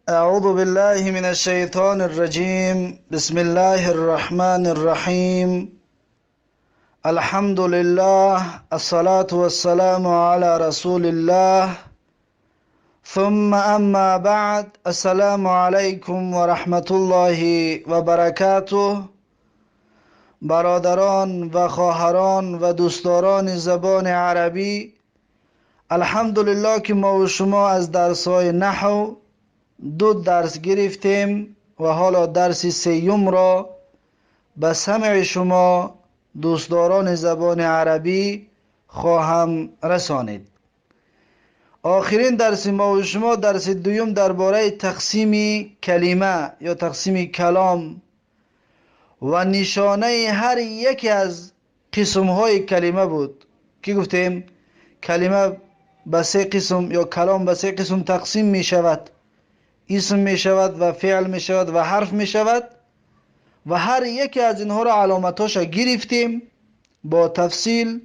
أعوذ بالله من الشيطان الرجيم. بسم الله الرحمن الرحيم. الحمد لله، الصلاة والسلام على رسول الله، ثم أما بعد. السلام عليكم ورحمة الله وبركاته. برادران و خواهران و دوستداران زبان عربی، الحمدلله که ما و شما از درس‌های نحو دو درس گرفتیم و حالا درس سیوم را به سمع شما دوستداران زبان عربی خواهم رسانید. آخرین درس ما و شما، درس دوم، درباره تقسیم کلمه یا تقسیم کلام و نشانه هر یکی از قسم های کلمه بود که گفتیم کلمه به سه قسم یا کلام به سه قسم تقسیم می شود: اسم می شود و فعل می شود و حرف می شود و هر یکی از اینها را علامتاش گرفتیم با تفصیل.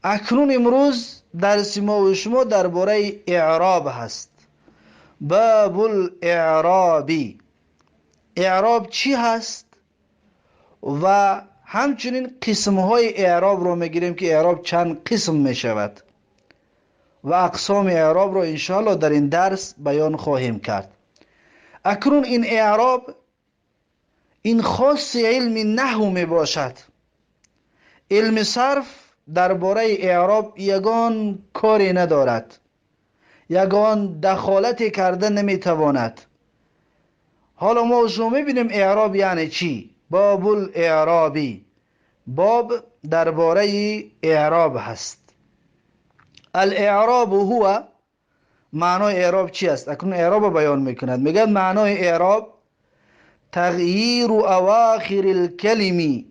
اکنون امروز درس ما و شما درباره اعراب هست، باب الاعرابی. اعراب چی هست و همچنین قسم های اعراب رو میگیریم که اعراب چند قسم می شود و اقسام اعراب رو انشاءالله در این درس بیان خواهیم کرد. اکنون این اعراب این خاص علم نحو می باشد. علم صرف درباره اعراب یگان کاری ندارد، یگان دخالت کرده نمیتواند. حالا ما شما میبینیم اعراب یعنی چی. باب الاعرابی، باب درباره اعراب هست. الاعراب هو، معنای اعراب چی است؟ اکنون اعراب بیان میکند. میگه معنای اعراب تغییر اواخر الکلم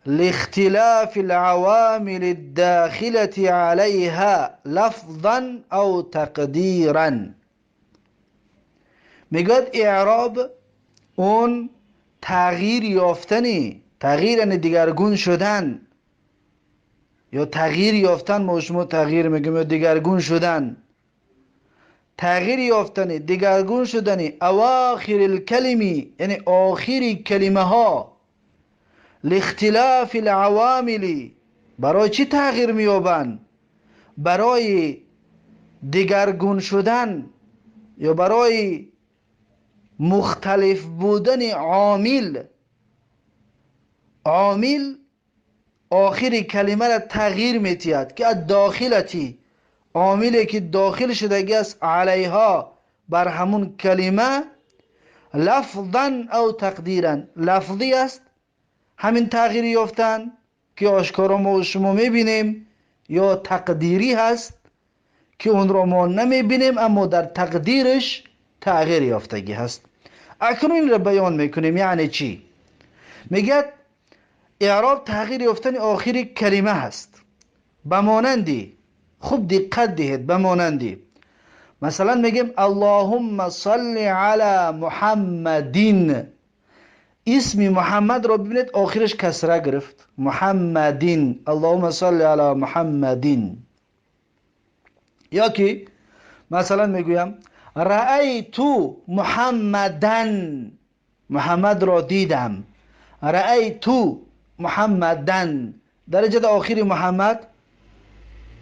لاختلاف العوامل الداخلة عليها لفظا او تقدیرا. میگوید اعراب اون تغییر یافتنی، تغییر یعنی دیگرگون شدن یا تغییر یافتن، ما شما تغییر میگیم یا دیگرگون شدن، تغییر یافتن، دیگرگون شدن اواخر الکلمی یعنی آخری کلمه ها، لاختلاف العوامل، برای چی تغییر مییابند؟ برای دیگرگون شدن یا برای مختلف بودن عامل. عامل آخر کلمه را تغییر میتید که الداخلتی، عاملی که داخل شدگی است، علیها، بر همون کلمه، لفظا او تقدیرا، لفظی است همین تغییر یافتن که آشکارا ما شما میبینیم، یا تقدیری هست که اون را ما نمیبینیم اما در تقدیرش تغییر یافتگی هست. اکنون این را بیان میکنیم یعنی چی. میگه اعراب تغییر یافتن آخری کلمه هست، به مانندی، خوب دقت دهید، به مانندی مثلا میگیم اللهم صل علی محمدین. اسم محمد را ببینید آخرش کسره گرفت، محمدین، اللهم صل علی محمدین. یا که مثلا میگویم رأیت محمدن، محمد را دیدم، رأیت محمدن، درجه آخری محمد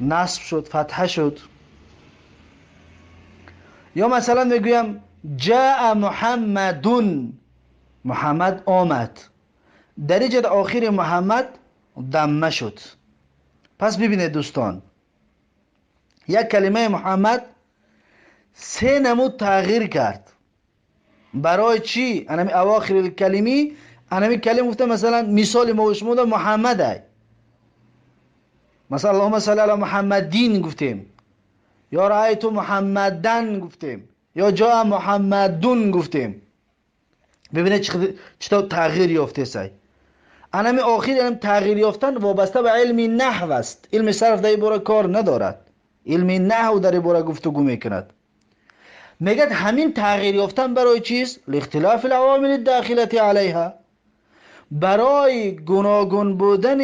نصب شد، فتحه شد. یا مثلا میگویم جاء محمدون، محمد آمد، درجه آخر محمد دمه شد. پس ببینید دوستان، یک کلمه محمد سه نمود تغییر کرد. برای چی؟ انمی اواخر الکلمی، انمی کلمه گفته مثلا مثال ما و شما محمد ای، مثلا اللهم صل علی محمدین گفتیم، یا رأیت محمدن گفتیم، یا جاء محمدون گفتیم. ببینید چطور تغییر یافته سای. انمی آخر انم تغییر یافتن وابسته به علم نحو است. علم صرف در این باره کار ندارد، علم نحو در این باره گفتگو میکند. میگه همین تغییر یافتن برای چیست؟ لاختلاف العوامل الداخله علیها، برای گوناگون بودن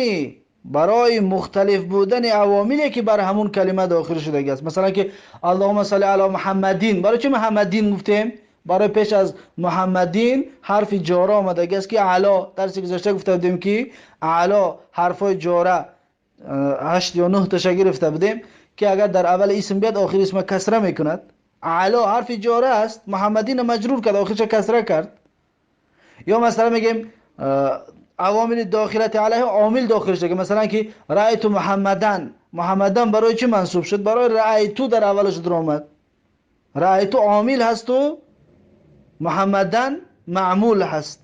برای مختلف بودن عواملی که بر همون کلمه داخل شده است. مثلا که اللهم صل علی محمدین، برای چه محمدین گفتیم؟ برای پیش از محمدین حرف جاره آمده است که علا، درس گذشته گفته بودیم که علا حرفای جاره 8 یا 9 تا گرفته بودیم که اگر در اول اسم بیاد آخر اسم کسره میکند. علا حرف جاره است، محمدین مجرور کرد، آخرش کسره کرد. یا مثلا میگیم عوامل داخلت علیه، عامل داخل شده که مثلا که رأیت محمدن، محمدن برای چی منصوب شد؟ برای رأیتو در اولش در آمد. رأیتو عامل هست و محمدن معمول هست.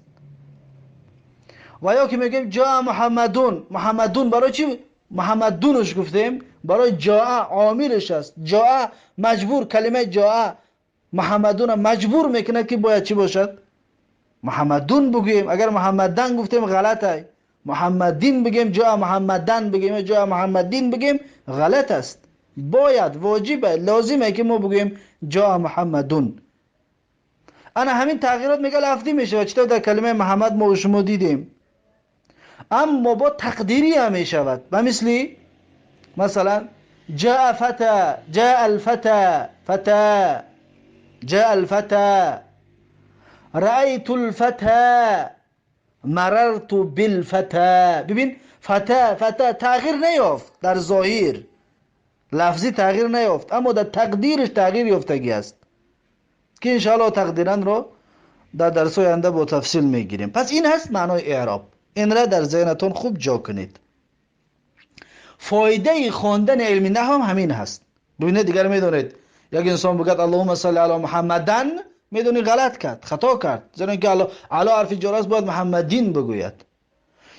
و یا که میگیم جاء محمدون، محمدون برای چی محمدونش گفتیم؟ برای جاء عاملش است. جاء مجبور، کلمه جاء محمدون مجبور میکنه که باید چی باشد؟ محمدون بگوییم. اگر محمدن گفتیم غلطه، محمدین بگیم جاء محمدن بگیم جاء محمدین بگیم غلط است. باید، واجبه، لازمه که ما بگوییم جاء محمدون. انا همین تغییرات میگه لفظی میشه، چطور در کلمه محمد ما و شما دیدیم. اما با تقدیری هم میشود. و مثلی مثلا جاء فتا، جاء الفتا، فتا، جاء الفتا، رأيت الفتى، مررت بالفتى. ببین فتا، فتا تغییر نیافت در ظاهر، لفظی تغییر نیافت، اما در تقدیرش تغییر یافتگی است که انشاءالله تقدیرا رو در درس آینده با تفصیل میگیریم. پس این هست معنای اعراب. این را در ذهنتون خوب جا کنید. فایده خواندن علم نحو هم همین هست. ببینید دیگر میدونید یک انسان بگه اللهم صل علی محمدن، میدونی غلط کرد، خطا کرد، زیرا که علی حرف جر است، باید محمدین بگوید.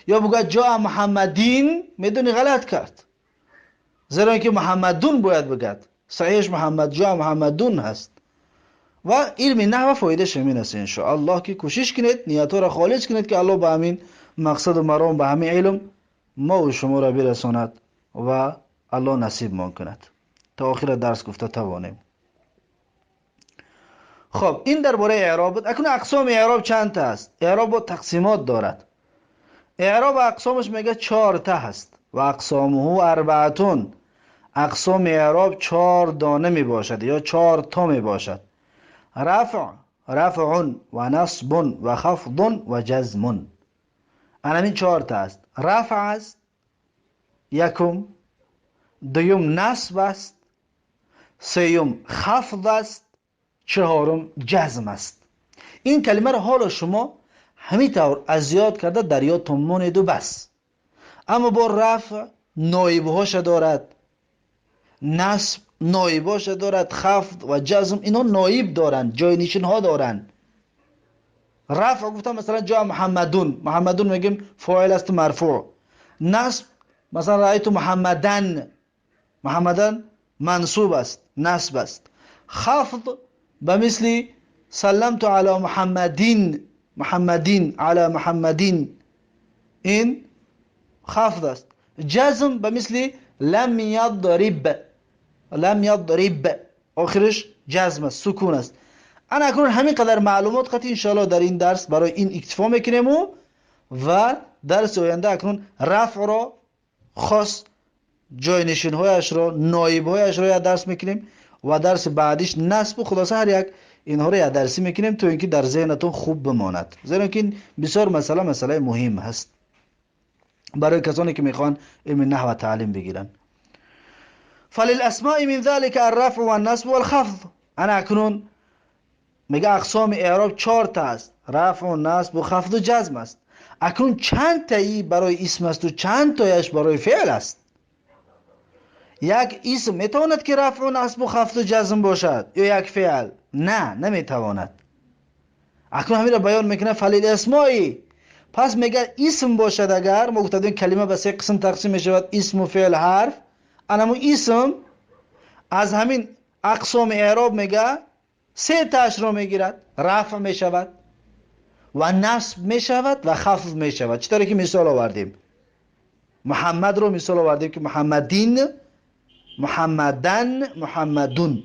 یا بگوید جاء محمدین، میدونی غلط کرد، زیرا که محمدون باید بگد، صحیحش محمد جاء محمدون هست. و علم نحو فایده همین است انشاءالله که کوشش کنید، نیت را خالص کنید که الله به همین مقصد و مرام، به همین علم ما و شما را برساند و الله نصیب ما کند تا آخر درس گفته توانیم. خب این درباره اعراب بود. اکنون اقسام اعراب چند تا است؟ اعراب با تقسیمات دارد. اعراب اقسامش میگه 4 تا هست و اقسامه اربعتون. اقسام اعراب 4 دانه می باشد یا 4 تا می باشد. رفع، رفع و نصب و خفض و جزم. همین 4 تا است. رفع است یکم، دوم نصب است، سوم خفض است، چهارم جزم است. این کلمه را حالا شما همین طور از یاد کرده در یادتون مانید و بس. اما با رفع نایبهاش دارد، نصب نایبهاش دارد، خفض و جزم اینا نایب دارند، جاینشین ها دارند. رفع گفتم مثلا جا محمدون، محمدون میگیم فاعل است مرفوع. نصب مثلا رأیت محمدن، محمدن منصوب است، نصب است. خفض به مثل سلمت علی محمدین، محمدین علی محمدین، این خفض است. جزم به مثل لم یضرب، لم یضرب، آخرش جزم است، سکون است. انا اکنون همین قدر معلومات قطعی انشاءالله در این درس برای این اکتفا میکنیم و درس آینده اکنون رفع را خاص جاینشین هایش را، نایب هایش را درس میکنیم و درس بعدیش نصب و خلاصه هر یک اینها را درسی میکنیم تا اینکه در ذهنتون خوب بماند، زیرا که این بسیار مسئله مهم هست برای کسانی که میخوان علم نحو تعلیم بگیرن. فللاسماء من ذلك الرفع والنصب والخفض. انا اکنون میگه اقسام اعراب 4 تا است، رفع و نصب و خفض و جزم است. اکنون چند تایی برای اسم است و چند تایش برای فعل است؟ یک اسم میتواند که رفع و نصب و خفض و جزم باشد یا یک فعل؟ نه، نمیتواند. اکنون همین را بیان میکنه فللاسماء. پس میگه اسم باشد، اگر ما گفتیم کلمه به 3 قسم تقسیم میشود، اسم و فعل حرف. انمو اسم از همین اقسام اعراب میگه 3 تاش رو میگیرد، رفع میشود و نصب میشود و خفض میشود. چطوری که مثال آوردیم، محمد رو مثال آوردیم که محمدین، محمدن، محمدون،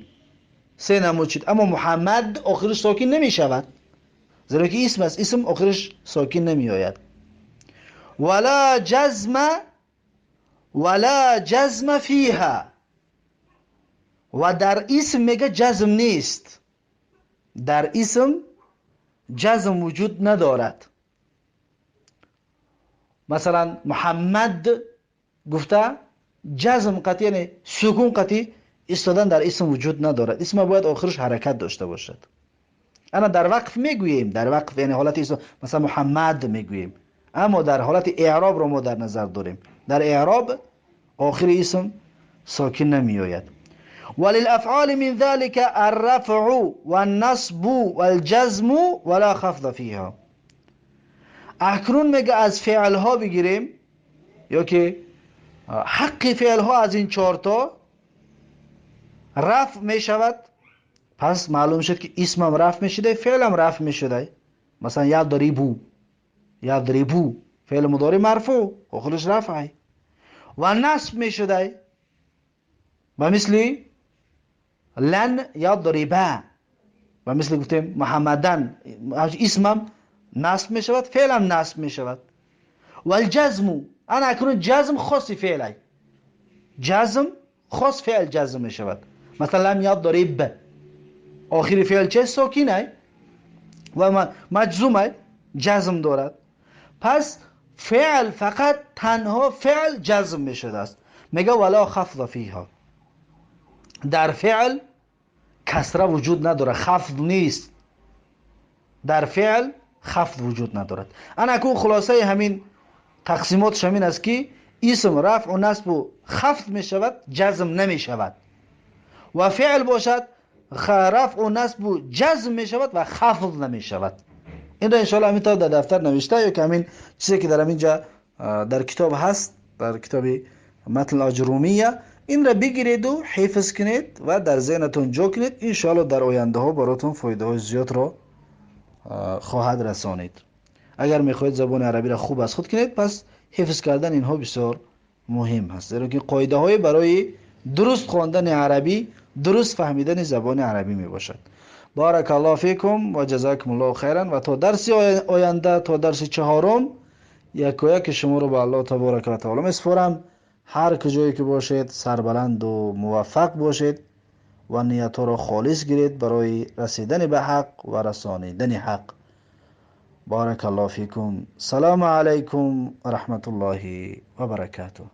3 نمود شد. اما محمد آخرش ساکن نمیشود، زیرا که اسم است، اسم آخرش ساکن نمی آید. ولا جزم ولا جزم فيها، و در اسم میگه جزم نیست، در اسم جزم وجود ندارد. مثلا محمد گفته جزم قطعی، یعنی سکون قطعی ایستادن در اسم وجود ندارد. اسم باید آخرش حرکت داشته باشد. انا در وقف میگوییم، در وقف یعنی حالت اسم مثلا محمد میگوییم، اما در حالت اعراب رو ما در نظر داریم. در اعراب آخر اسم ساکن نمیآید. وللافعال من ذلك الرفع والنصب والجزم ولا خفض فيها. اکنون میگه از فعل ها بگیریم یا که حق فعل ها از این چهار تا رفع میشود. پس معلوم شد که اسمم رفع میشده، فعلم رفع میشده. مثلا یضربو، یضربو فعل مضارع مرفوع، آخرش رفعه. و نصب میشده و مثل لن یضربا، و مثل گفتیم محمدن، اسمم نصب میشود، فعلم نصب میشود. و الجزم، انا اکنون جزم خاص فعله، جزم خاص فعل جزم میشود. مثلا لم یضرب، آخر فعل چه ساکینه و مجزومه، جزم دارد. پس فعل فقط تنها فعل جزم میشده است. میگه ولا خفض فیها، در فعل کسره وجود نداره، خفض نیست، در فعل خفض وجود ندارد. انا اکنون خلاصه همین تقسیمات همین است که اسم رفع و نصب و خفض میشود، جزم نمیشود، و فعل باشد رفع و نصب و جزم میشود و خفض نمیشود. این را انشاءالله همین تا در دفتر نوشته یا که همین چیزی که در همینجا در کتاب هست، در کتاب متن آجرومیه، این را بگیرید و حفظ کنید و در ذهنتون جا کنید. انشاءالله در آینده ها براتون فایده های زیاد را خواهد رسانید. اگر میخواهید زبان عربی را خوب از خود کنید، پس حفظ کردن اینها بسیار مهم هست، زیرا که قاعده های برای درست خواندن عربی، درست فهمیدن زبان عربی می باشد. بارک الله فیکم و جزاکم الله خیرا. و تا درس آینده، تا درس چهارم، یک و یک شما رو به الله تبارک و تعالی میسپارم. هر کجایی که باشید سربلند و موفق باشید و نیت را خالص گیرید برای رسیدن به حق و رسانیدن حق. بارک الله فیکم. سلام علیکم و رحمت الله و برکاته.